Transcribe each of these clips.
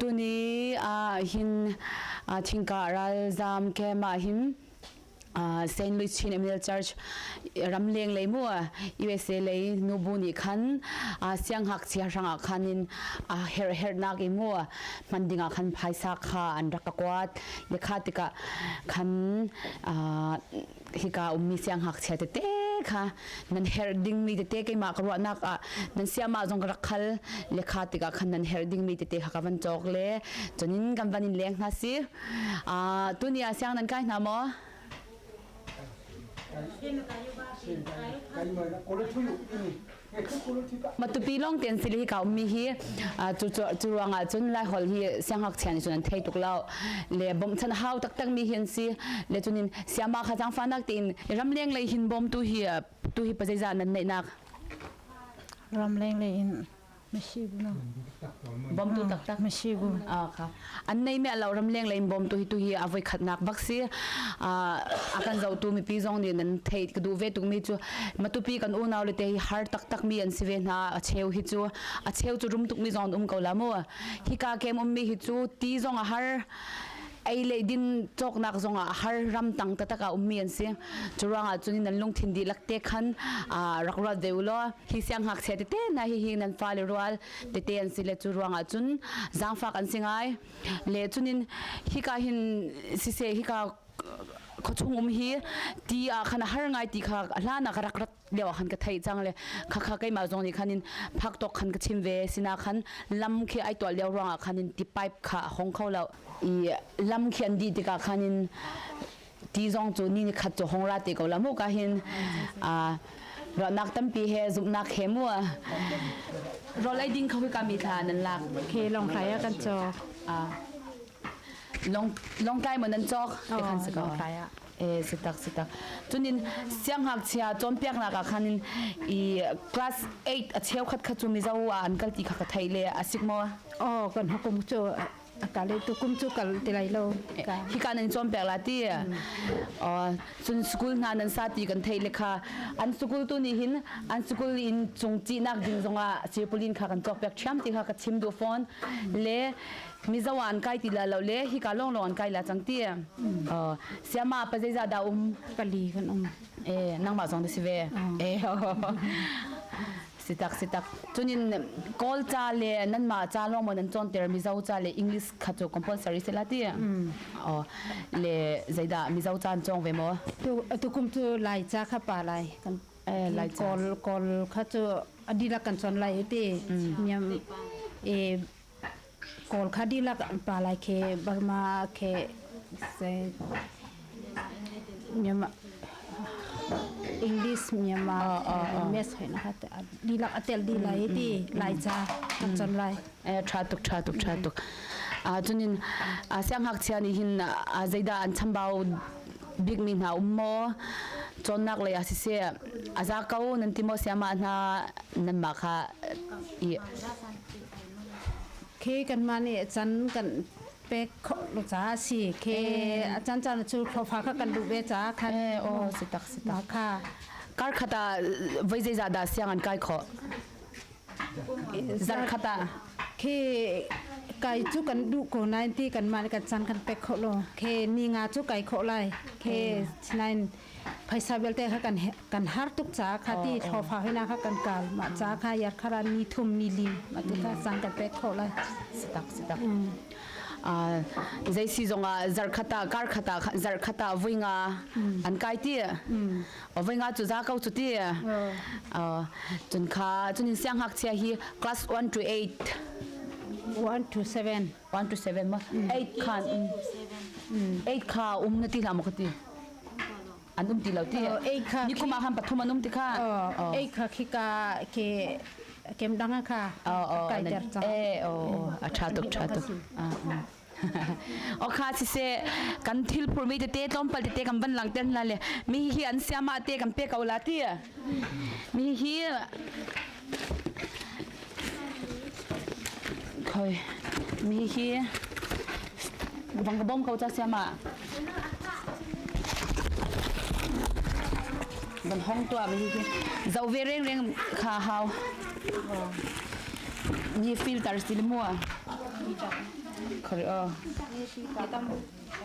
Tuni ah hin Thingka ralzam camp ah hin St. Louis Chin Emmanuel Church ramleng lei mu USA lei nubu nih khan sianghngakchia hrangah khan in herh herhnak i mu hman dingah khan phaisa kha an rak ka kuat le kha tikah khan hika ummi sianghngakchia tete kha nan herh dingmi tete keimah ka ruahnak ah nan siama zong ka rak khal le kha tikah khan nan herh dingmi tete kha ka van cawk le cunin kan van in leng hna si tuni ah siang nan kai hna maw? Matupi lawng ten sili hi ka ummi hi cu cu ruangah cun Laiholh hi siangngakchia nih cun an thei tuk lo le bawmhchanh hau taktak mi hi an si le cunin siama kha zaangfahnak tein ramleng lei hin bawmtu hi tu hi pazeizah nan neihnak? Ramleng lei in Bawmtu taktak. Kha. An nei me lo ramleng lei in bawmtu hi tu hi a voi khatnak bak si. A kan zohtu mipi zong nih nan theih ka duh ve tuk mi cu Matupi kan unau le te hi har taktak mi an si ve hna. A cheu hi cu a cheu cu rum tuk mi zong an um ko la mu. Hika kem um mi hi cu ti zong a har. Ei le din cawknak zongah har ramtang taktak ah ummi an si. Cu ruangah cun nan lungthin dihlak te khan rak ruat ve u law hi sianghngakchia tete hna hi hi nan fale rual tete an si le cu ruangah cun zaangfak an si ngai. Le cunin hika hin siseh hika khuachung um hi ti ah khan a har ngai ti kha hlan ah ka rak rat lio ah khan ka theih cang le khakha keimah zong nih khan in phak tawk khan ka chim ve sina khan lam khi ai tuah lio ruangah khan in ti pipe kha a hong kho lo i lam khi an dih tikah khan in ti zong cu ni ni khat cu hong ra te ko la mu ka hin a ruahnak tampi he zumhnak he mu rawl ei ding kho ka mi thla nan lak Ke long hlai ah kan cawk. A long long tlai mo nan cawk te khan si ko Long hlai ah. E sitak sitak. Cunin sianghngakchia cawnpiaknak ah khan in i class 8 a cheukhat kha cu Mizo ah an kal ti kha ka theih le a sik maw? Oh, kan hakum cu kale tu kum cu kal ti lai lo. Hika nan cawnpiak la ti. Oh, cun school hna nan sa ti kan theih le kha an school tu nih hin an school in cung cihnak ding zongah sirpulin kha kan cawkpiak ṭhiam ti kha ka chim duh fawn. Le Mizo ah an kai ti la lo le hika lawnglawng an kai la cang ti. Siama pa zeizah dah um? Pali kan um. Eh, nangmah zong na si ve. Eh, sitak sitak. Cunin Kawl ca le nanmah ca lawng maw nan cawnter Mizo ca le English kha cu compulsory si la ti. Oh, le zeidah Mizo ca an cawng ve maw? Tu tu kum cu Lai ca kha pa lai kan Eh, Lai ca. Kawl Kawl kha cu adila kan cawn lai ti. Miam e Kawl kha dihlak an pa lai khi Burma khi Myanmar English Myanmar mes hoi na kha dihlak a tel dih lai ti Laica kan cawn lai. Eh tha tuk tha tuk tha tuk. Ah cunin sianghngakchia nih hin zeidah an chambau bikmi hna um maw? Cawnnak lei ah siseh a za ko nan ti maw siamah hna nanmah kha i Khi kanmah nih can kan pek khawh lo caah a si. Khi a can caan cu hlawhfa kha kan duh ve caah khan Eh, aw, si tak, si tak. kha Kar khat ah voi zeizah dah siang an kai khawh? Zarh khat ah. Khi kai cu kan duh ko nain ti kanmah nih kan can kan pek khawh lo. Khi ni nga cu kai khawh lai. Khi nain phaisa vialte kha kan kan har tuk ca kha ti thlofa hina kha kan kal ma ca kha yar khara ni thum ni li ma tu kha sang kan pek kho lai sitak sitak zei si zongah zarkhata kar khata zarkhata voi nga an kai ti voi nga cu za ko cu ti cun kha cun in siang ngakchia hi class 1 to 8 1 to 7 1 to 7 ma 8 khan 8 kha um na ti hlah maw ka ti an um ti lo ti ei kha ni kum ah khan pathum an um ti kha ei kha khi ka ke kem dang kha kai ter chang e o a tha tuk tha tuk o kha si se kan thil phur mi tete tlawmpal tete kan van lang ten la le mi hi an siama te kan pe ko la ti mi hi Khoi mi hi vang ka bom ko cha siama van hong tua mi hi zau ve reng reng kha hau mi filter sil mua. Khori o.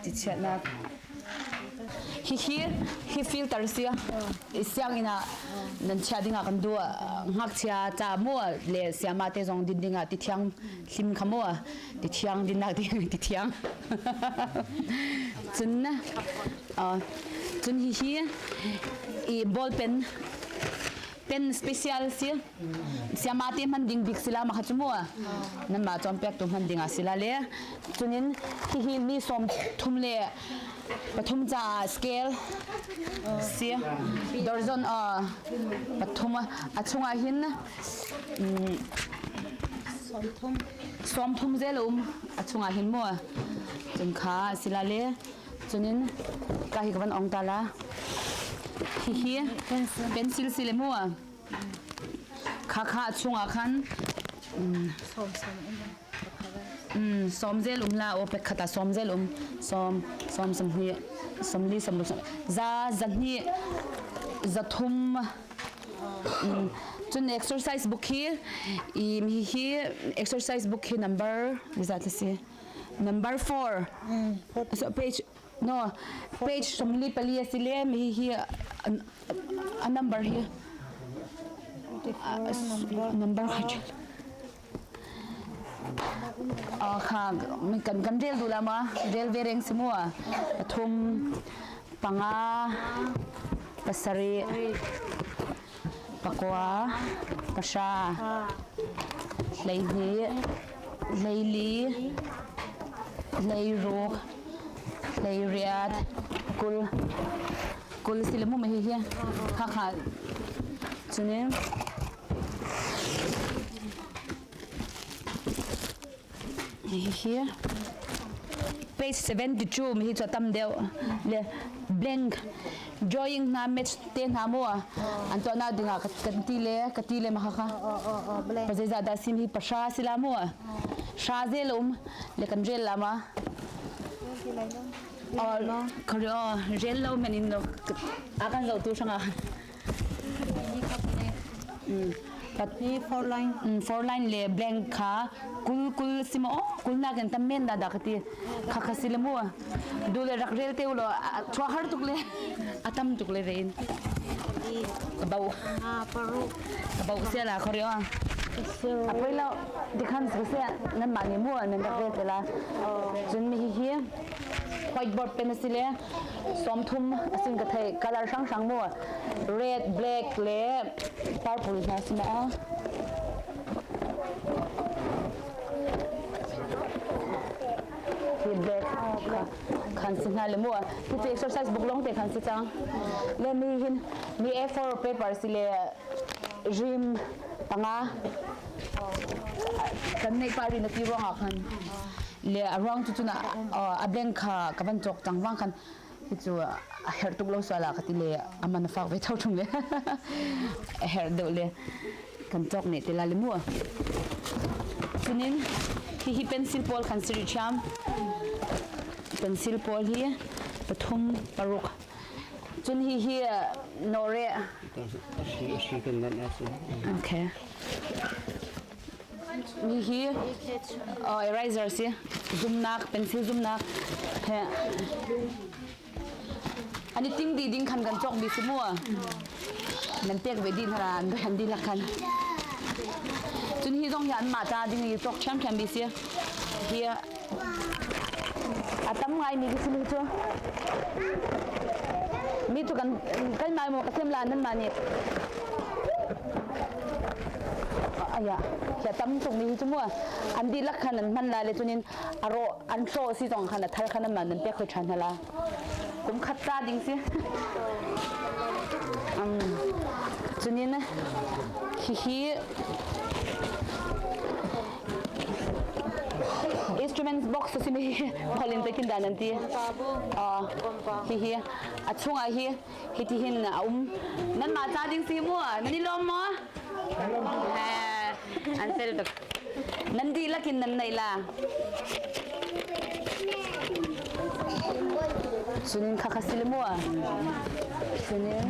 Ti chiatnak. Hihi hi filter si sianginn ah nan chia ding ah kan duh. Ngakchia ca mu le siama te zong din ding ah ti thiang hlim kha mu ti thiang dinnak ding ti thiang. Cun cun hihi i ball pen pen special si siama te hman ding bik sila ma kha chu mu nan ma chom pek tu hman ding a sila le chunin hihi mi som thum le pathum cha scale si dorzon a pathum a chunga hin som thum zel um a chunga hin mu chun kha sila le Cunin ka hi ka van ong ta la. Hihi pencil si le mu. Kha kha chungah khan som zel um la o pek khata som zel um som som som hi som li som za za hni za thum cun exercise book hi i hi hi exercise book hi number zat si Number 4. So page no page 44 a si le mi hi a number hi number kha kha kan kan rel du la ma rel ve reng si mu pathum panga pasarih pakua pasha hleihnih hleili, hleiruk, hleiriat, 20, 20 si le mu hi hi kha kha cunin hi page 72 mi hi chu tam deuh le blank drawing hna match te hna mu an to na dinga kan ti le ka ti le ma kha kha pa zeiza dah sim hi pasha sila mu sha zel um le kan rel la ma khori o rel lo men in akan zo tu sanga Hi four line. Four line le blank kha kul kul simo kul na kan tam men da da khati kha kha sile mu du le rak rel te ulo chwa har tuk le atam tuk le rein bau bau sia la khori a apoi lo dikhan se nan ma ni mu nan rak rel te la chun mi hi hi whiteboard pen asile 30 asin ka thei color hrang hrang mu red black le purple hna si ma hi black khan si hna le mu hi chu exercise book long te khan si chang le mi hin mi A4 paper si le rim panga kan nei pa ri na ti ruang ah khan le a ruang cu cun a blank kha ka van cawk cang wang khan hi cu a herh tuk lo sual ah ka ti le a man a fak ve tho ṭung le a herh deuh le kan cawk ne te la le mu cunin hi hi pencil pawl khan siri ṭhiam pencil pawl hi pathum paruk cun hi hi nore okay Mi hi eraser si zumnak pencil zumnak he ani ting di ding khan kan cawk mi si mu nan pek ve din hara an han di lak khan cun hi zong hi an mah ta ding i cawk ṭhiam ṭhiam bi si hi a tam ngai mi si mi cu mi cu kan kan mai mo ka sem la nan ma nih Aya, ya tam tuk mi hi cu mu an dihlak khan an hman la le cunin a rawh an hrawh si zong khan a thar khan an man nan pek hoi ṭhan hala. Kum khat ta ding si. Um, cunin hihi instruments box si mi holin te kin dan an ti. Hihi a chungah hi Hitihin a um. Nanmah ca ding si mu nan i lawm maw? An fel tuk. Nan dihlak in nan neih la. Sunin kha kha sile mu. Sunin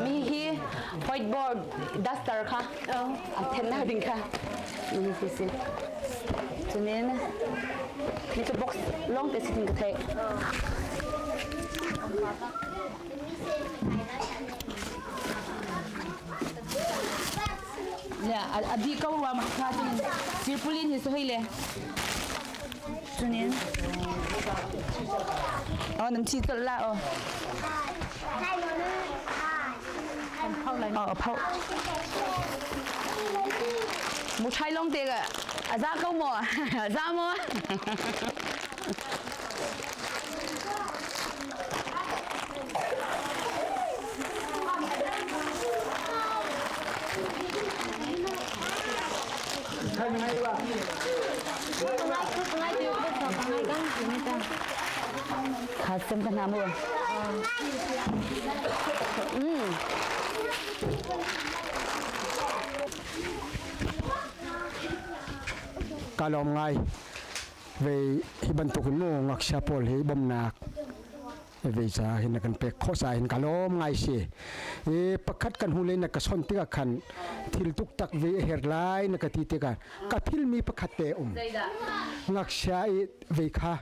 mi hi whiteboard duster kha a then na ding kha. Mi hi si. Cunin mi cu box lawng te sitin ka theih. Le a di ko rua ma kha cun tirpulin hi sohoi le cunin oh nam chi tol la oh oh phau mu thai long te ga a za ko mo za mo. Kha sem ka hna mu. Ka lawm ngai. Ve hi bantuk in mu ngakchia pawl hi bawmhnak ve ca hin na kan pek khawh ca hin ka lawm ngai si. I pakhat kan hu le na ka son tikah khan thil tuk tak ve a her lai na ka ti tikah ka philmi pakhat te um. Ngakchia i ve kha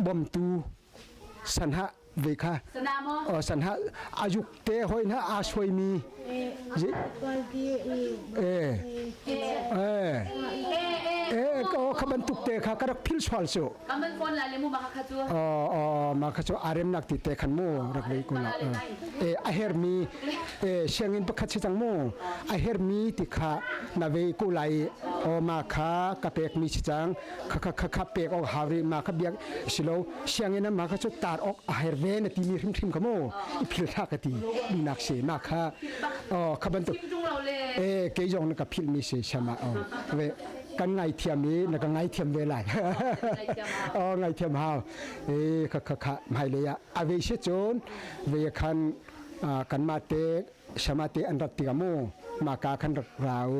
bawmtu sanha ve kha sanha ayuk te hoi na aa suaimi eh eh eh ko kha bantuk te kha ka rak phil sual su ma kha cu arem nak ti te khan mu rak vei ko la eh a her mi eh sianginn pakhat si cang mu a her mi ti kha na vei ko lai o ma kha ka pek mi si cang kha kha kha kha pek ok hauri ma kha biak silo sianginn ma kha chu tar ok a her ve na ti mi hrim hrim kha mu i phil tha ka ti dunak se ma kha o kha bantuk e ke jong na ka phil mi se shama o ve kan ngai thiam i na ka ngai thiam ve lai o ngai thiam hau e kha kha kha mai le ya a ve se chon ve khan kan ma te sama te an rat tikah mu ma ka khan rak rau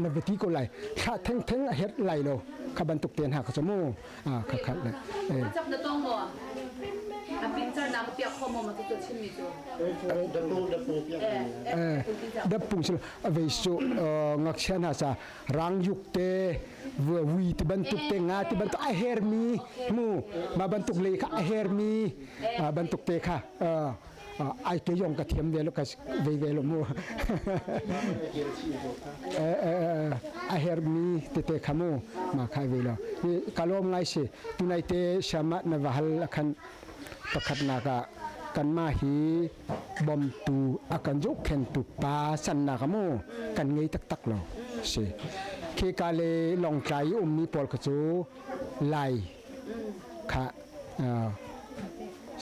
na va ti ko lai thla theng theng a het lai lo kha bantuk ten ha kha mu a kha kha le chap na tong mo a picture na piak kho mo ma tu chim mi cu dap pung sil ve su ngakchia na sa rang yuk te wi ti bantuk te nga ti bantuk a her mi mu ma bantuk le kha a her mi bantuk te kha ai ke yong ka thiam ve lo ka ve ve lo mu a her mi tete kha mu ma khai ve lo kalom ngai si tunai te shama na vahal akhan pakhat na ka kan ma hi bom tu akan juk khen tu pa san na ka mu kan ngei tak tak lo si khi ka le long tlai um mi pawl kha chu lai kha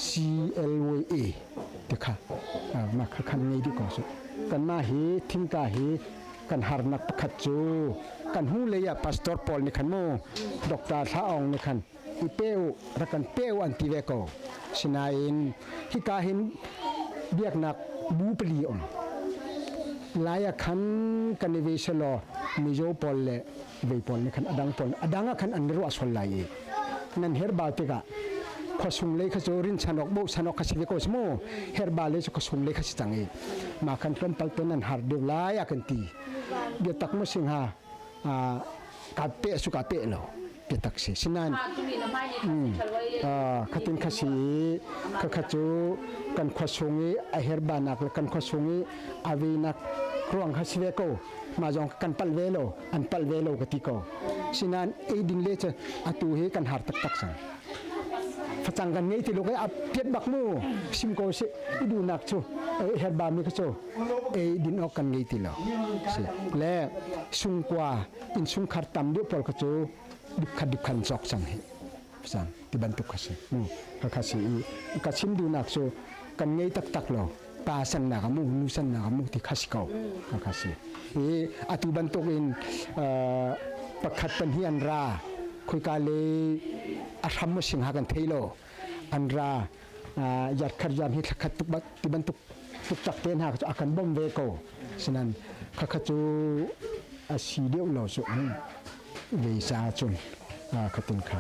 CLYA ti kha mah kha khan ngei dih ko su kanmah hi thingka hi kan harnak pakhat cu kan hnu lei ah pastor pawl nih khan mu Dr. Thla Aung nih khan i pe u rak kan pe u an ti ve ko sinain hika hin biaknak bu pali um lai ah khan kan i ve selaw Mizo pawl le vei pawl nih khan adang pawl adang ah khan an ruah sol lai i nan herbal tikah khuasung lei kha cu rin chanok bo chanok kha si ve ko si mu herbal lei cu khuasung lei kha si cang i ma khan tlawmpal te nan har deuh lai a kan ti biatak mo sing ha ka pe su ka pe lo biatak si sinan khatin kha si kha kha cu kan khuasung i a herbanak le kan khuasung i avinak ruang kha si ve ko mah zong kan palh ve lo an palh ve lo ka ti ko sinain eidin le cu atu hi kan har taktak cang facang kan ngei ti lo kai a piat bak mu sim ko si i duhnak cu herba mi kha cu ei din awk kan ngei ti lo si le sungkua in sungkhar tam deuh pawl kha cu dipkhat dipkhan cawk cang hi sang ti bantuk kha si mu kha si i ka chim duhnak cu kan ngei taktak lo pa sannak mu nu sannak mu ti kha si ko kha si i atu bantuk in pakhat pan hi an ra khoika le a hram mo sing ha kan thei lo an ra yat khat yam hi thlakhat tuk ti bantuk tuk tak te hna cu akan bom ve ko sinan kha kha cu a si deuh lo su ve sa cun khatin kha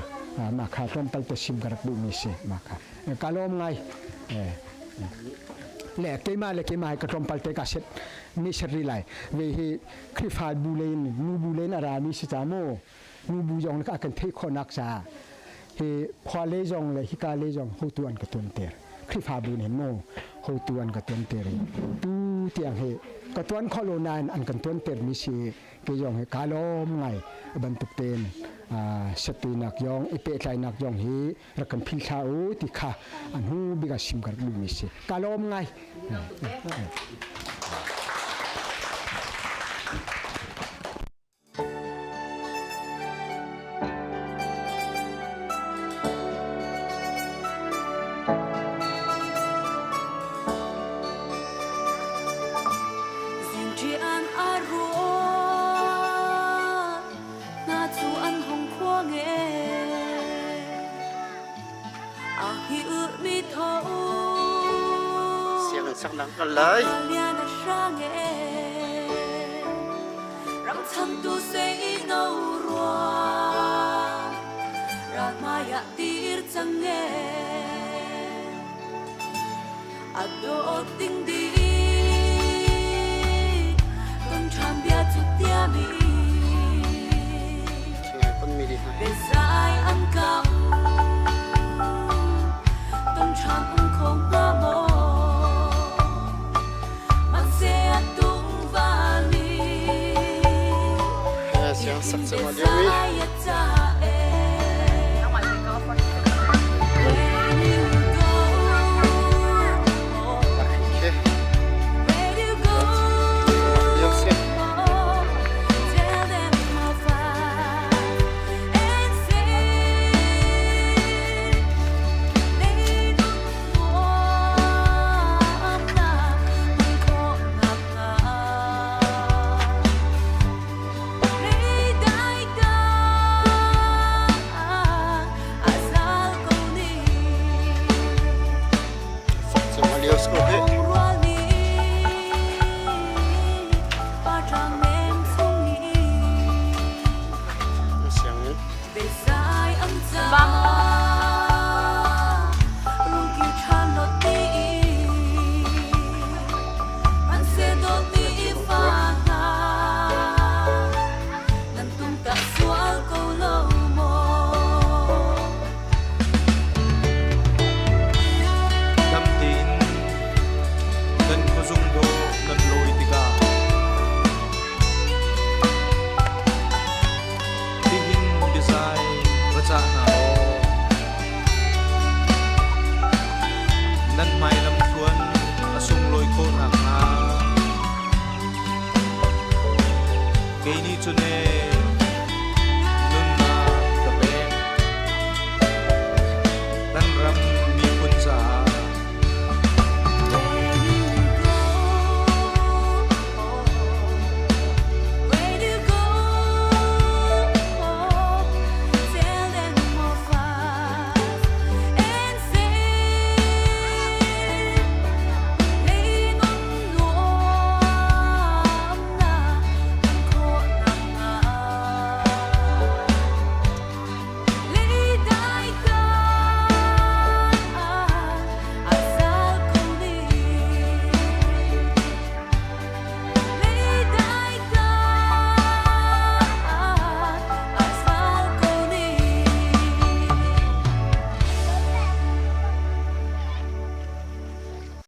ma kha tlawmpal te sim ka rak duh mi si ma kha ka lawm ngai le keimah le keimah ka tlawmpal te ka set mi set ri lai ve hi Khrihfa bu lein nu bu lein a ra mi si ca mu. Nubu zong a kan theih khawhnak caah hi khua le zong le hika le zong hotu an ka tuanter. Khrihfabu nih maw hotu an ka tuanter i tu tiang hi ka tuan kho lo nain an kan tuanter mi si kei zong hi kaa lawm ngai. Bantuk tein satuinak zong i pehtlainak zong hi rak kan phil thla u ti kha an hu bik ah sim ka rak duhmi si. Kaa lawm ngai. Zingṭian a ruah hna cu an hung khuang e. A hi mi tho Sianginn saknak kal lai. Lian a hrang e. Ram changtu sei no rua ral hmai ah tir cang e. A dawt ding di ton ṭhan bia cu tiami Thingai pon mi di hna. Biazai an kam ton ṭhan um kho hnga maw Manse tung vani Siang sak cem a lio mi. Biazai a ca e When you go Khi. Where you go Lio si. Tell them how far and say they don't want na khawhnak hnga. Leidai ka a zal ko ni. Sak cem a lio si ko hi. Rual ni pa ṭang nem chung ni. Sianginn. Biazai an ca lungkil ṭhan lot ni an se dawt ni fa hna nan tum tak sual ko lo maw. Dam tein kan khuazung dawh kan lawi tikah tihin biazai va cah hna law nan hmai lamthluan a sunglawi khawh nakhnga kei nih cun ee.